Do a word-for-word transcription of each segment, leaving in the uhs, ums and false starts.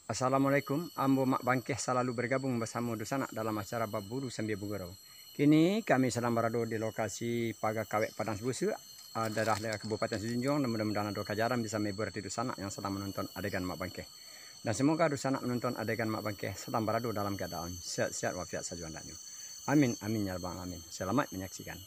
Assalamualaikum, ambo Mak Bangkeh salalu bergabung basamo dunsanak dalam acara Baburu Sambia Bagurau. Kini kami sadang barado di lokasi Paga Kawek Padang Sabusuak, ah, daerah Kabupaten Sijunjuang, dan mudah-mudahan ado kajaran bisa mahibur ati dunsanak yang sadang manonton adegan Mak Bangkeh. Dan semoga dunsanak manonton adegan Mak Bangkeh sadang barado dalam keadaan sehat-sehat wafiat sajo andaknyo. Amin, amin, ya rabbal alamin. Selamat menyaksikan.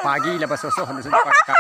Pagi lah basosoh, anu sudah pakai.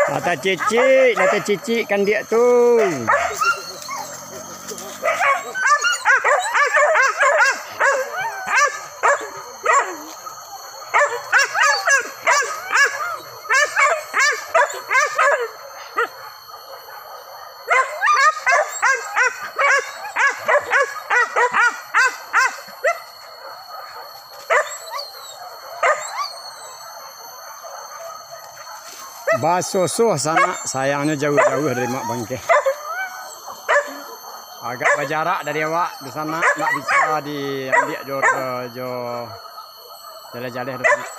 Lah tacicik, lah tacicik kandiak tu. Basosoh sanak, sayangnyo jauah-jauah dari Mak Bangkeh. Agak bajarak dari awak, di sanak ndak bisa diambiak jo, jo jaleh-jaleh di sanak.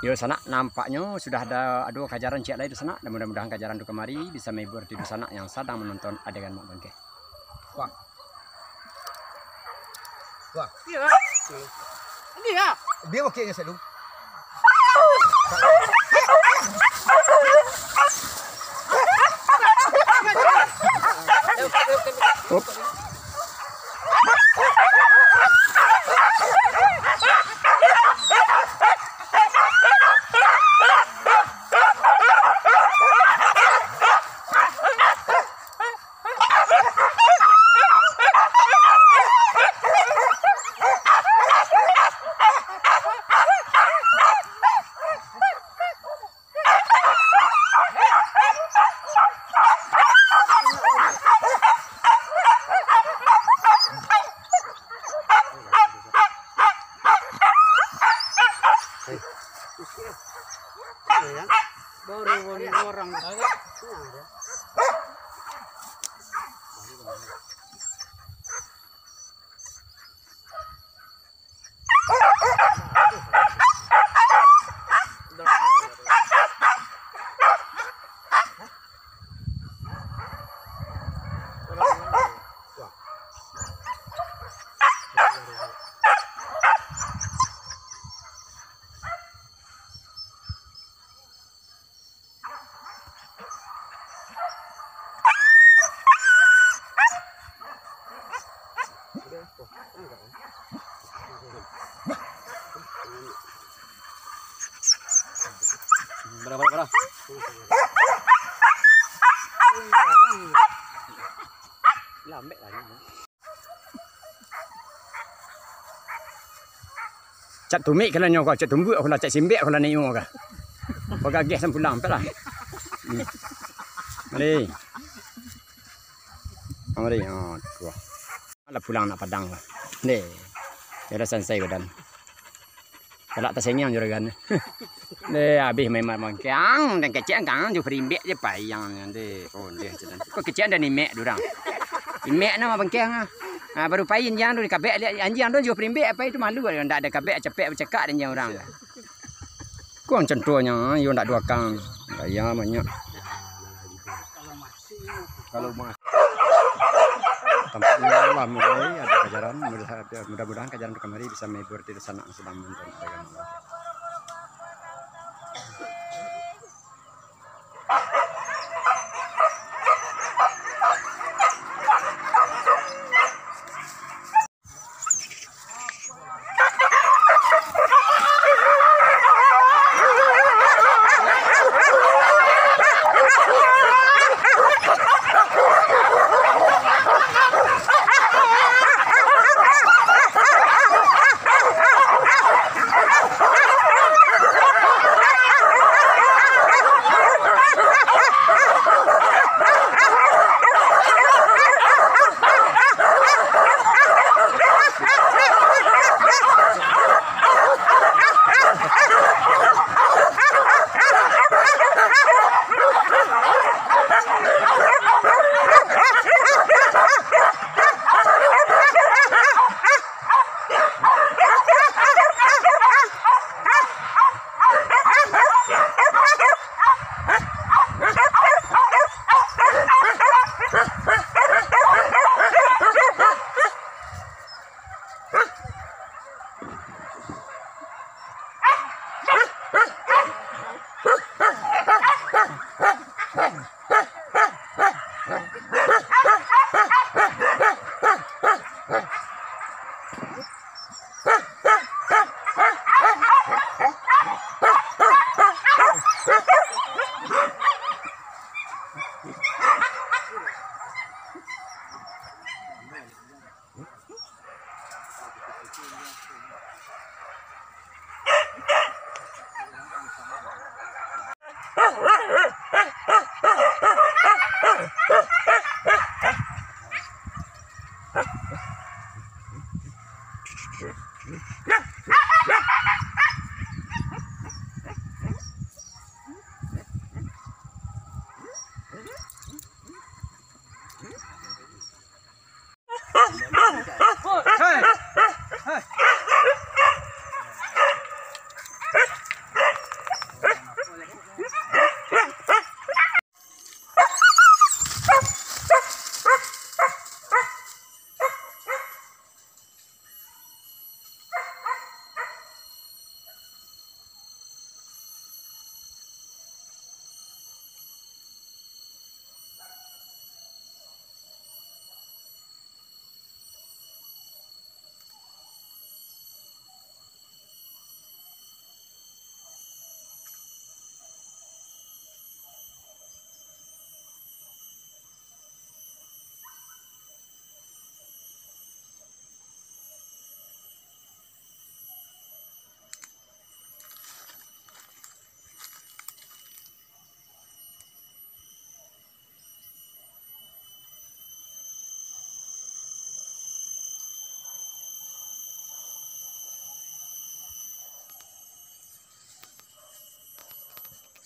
Yo, sanak, nampaknyo sudah ada, ado kajaran ciek lai tu, sanak. Dan mudah-mudahan kajaran tu kamari bisa mahibur ati dunsanak yang sadang manonton adegan Mak Bangkeh. Wah. Wah. Iyo. Ini ya. Dia wakilnya selalu. Bara, bara, bara. Lambek lah ni. Cak tumik ka lah nyo ko, cak tumbuak ko lah, cak simbek ko lah nio ka. Bagageh sampulang, ampek lah. Hmm. Mari. Mari. Oh, tuh. Alah pulang anak Padang lah. Deh. Yo lah sansai badan. Kalak tasengiang juragan. Deh, abih main mangkang, dan kecek angkang jo perimbek je payang deh. Oh, deh, tu dan. Ko kecek ado ni mek durang. Imek nama bangkang ah. Ah, baru pai anjiang tu dikabek liak anjiang tu jo perimbek apa itu malu ndak ada kabek capek bacakak dan anjiang urang. Ko contohnyo yo ndak duo akang. Gaya banyak. Kalau mas-, tampaknyo lah mulai ado kajaran, mudah-, mudah-mudahan kajaran kamari bisa menghibur ti sanak sadang menonton.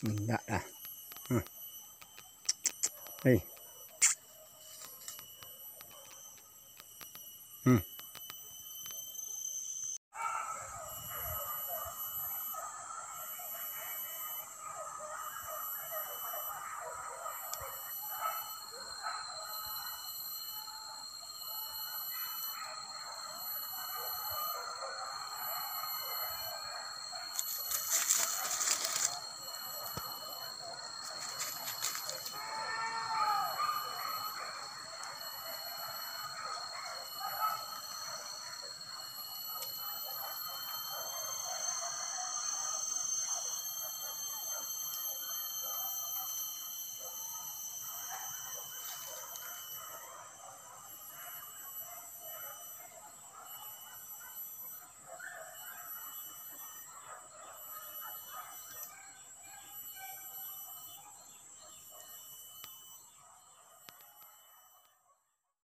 Indak lah. Huh. Hei.